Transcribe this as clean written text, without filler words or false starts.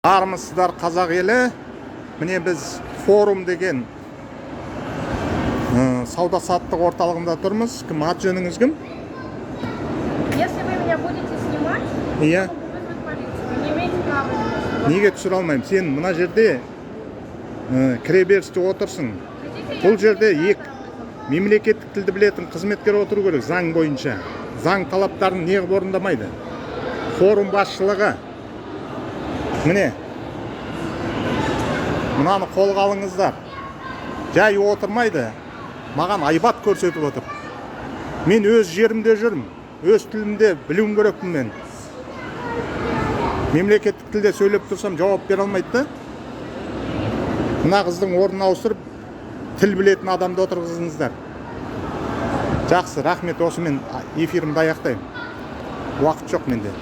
Армысыздар, қазақ елі! Міне, біз Форум деген сауда саттық орталығында тұрмыз. Кім, аты жөніңіз кім? Если вы меня будете снимать, Иә. я могу вызвать полицию. Вы не имеете права меня снимать. Неге түсіре алмаймын? Сен мына жерде кіреберісте отырсың. Хотите, я Бұл жерде администратора екі мемлекеттік тілді білетін қызметкер отыру керек заң бойынша. Заң талаптарын неғып орындамайды Форум басшылығы? Міне, мынаны қолға алыңыздар. Жай отырмайды, маған айбат көрсетіп отыр. Мен өз жерімде жүрмін, өз тілімде білуім керекпін. Мен мемлекеттік тілде сөйлеп тұрсам, жауап бере алмайды да. Мына қыздың орнын ауыстырып, тіл білетін адамды отырғызыңыздар. Жақсы, рахмет. Осымен эфирімді аяқтаймын, уақыт жоқ менде.